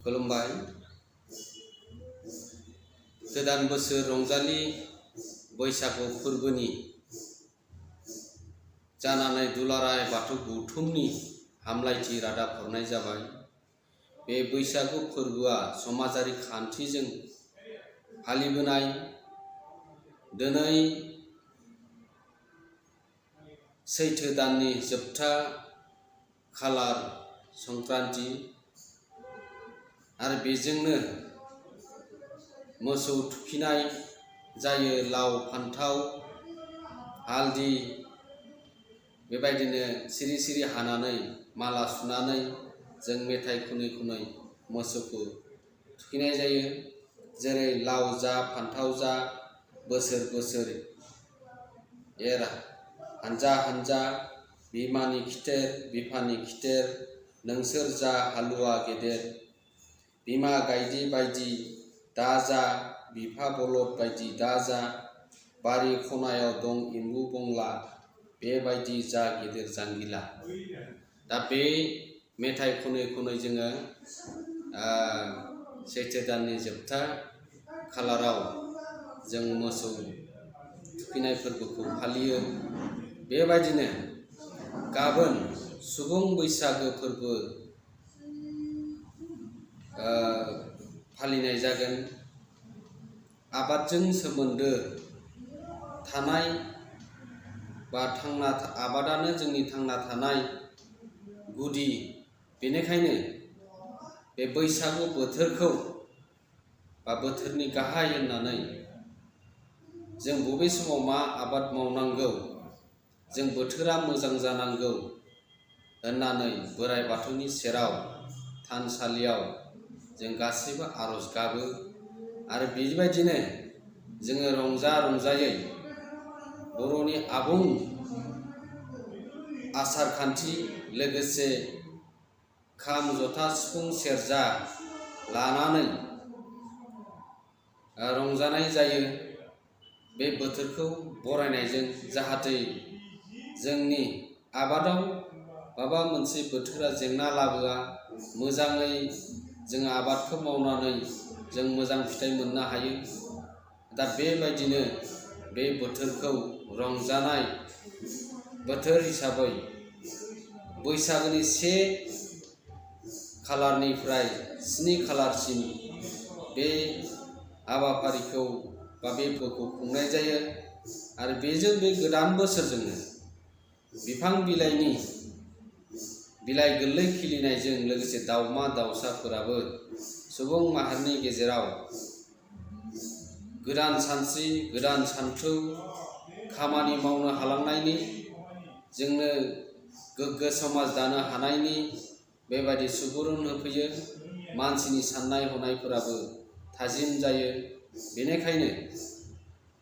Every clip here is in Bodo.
खुलुमबाय। गोदान बोसोर रंजालि बैसागु फोरबोनि जानानै दुलाराय बाथौ गौथुमनि हामलायथि रादाब हरनाय जाबाय। बे बैसागु फोरबोआ समाजारि खान्थिजों फालिबोनाय। दिनै सैथो दाननि जोबथा खालार संक्रान्ति आरो बेजोंनो मोसौ थुखैनाय जायो। लाव फान्थाव हालदि बेबायदिनो सिरि सिरि हानानै माला सुनानै जों मेथाइ खनै खनै मोसौखौ थुखैनाय जायो। जेरै लाव जा फान्थाव जा बोसोर बोसोर एर हानजा हानजा बिमानि खिथेर बिफानि खिथेर नोंसोर जा हालुवा गेदेर। बिमा गायदे बायदि दाजा बिफा बलद बायदि दाजा। बारि खनायाव दं एम्बु बंला बेबायदि जा गेदेर जांगिला। दा बे मेथाइ खनै खनै जोङो सैथो दाननि जोबथा खालाराव जों मोसौ थुखैनाय फोरबोखौ फालियो। बेबायदिनो गाबोन सुबुं बैसागो फोरबो फालिनाय जागोन। आबादजों सोमोन्दो थानाय बा आबादानो जोंनि थांना थानाय गुदि। बेनिखायनो बे बैसागु बोथोरखौ बा बोथोरनि गाहाय होननानै जों बबे समाव मा आबाद मावनांगौ, जों बोथोरा मोजां जानांगौ होननानै बोराइ बाथौनि सेराव थानसालियाव जों गासैबो आर'ज गाबो। आरो बेबायदिनो जोङो रंजा रंजायै बर'नि आबुं आसार खान्थि लोगोसे खाम जथा सिफुं सेरजा लानानै रंजानाय जायो। बे बोथोरखौ बरायनायजों जाहाथे जोंनि आबादाव माबा मोनसे बोथोरा जेंना लाबोआ, मोजाङै जों आबादखौ मावनानै जों मोजां फिथाइ मोननो हायो। दा बेबायदिनो बे बोथोरखौ रंजानाय बोथोर हिसाबै बैसागोनि 1 खालारनिफ्राय 7 खालारसिम बे हाबाफारिखौ बा बे फोरबोखौ खुंनाय जायो। आरो बेजों बे गोदान बोसोरजोंनो बिफां बिलाइनि बिलाइ गोरलै खिलिनायजों लोगोसे दाउमा दाउसाफोराबो सुबुं माहारिनि गेजेराव गोदान सानस्रि गोदान सानथौ खामानि मावनो हालांनायनि, जोंनो गोग्गो समाज दानो हानायनि बेबायदि सुबुरुन होफैयो। मानसिनि साननाय हनायफोराबो थाजिम जायो। बेनिखायनो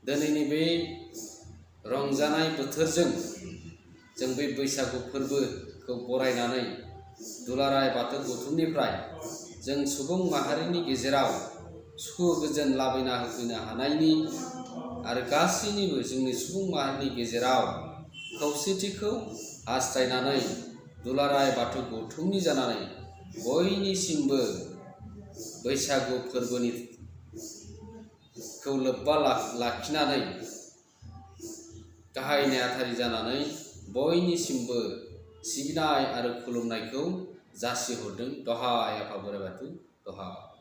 दिनैनि बे रंजानाय बोथोरजों जों बे बैसागु फोरबोखौ बरायनानै दुलाराय बाथौ गौथुमनिफ्राय जों सुबुं माहारिनि गेजेराव सुखु गोजोन लाबोना होफैनो हानायनि आरो गासैनिबो जोंनि सुबुं माहारिनि गेजेराव खौसेथिखौ हास्थायनानै दुलाराय बाथौ गौथुमनि जानानै बयनिसिमबो बैसागु फोरबोखौ लोब्बा लाखिनानै गाहाय नेहाथारि जानानै बयनिसिमबो सिबिनाय आरो खुलुमनायखौ जासिहरदों। दहाय आफा बोराइ बाथौ दहाय।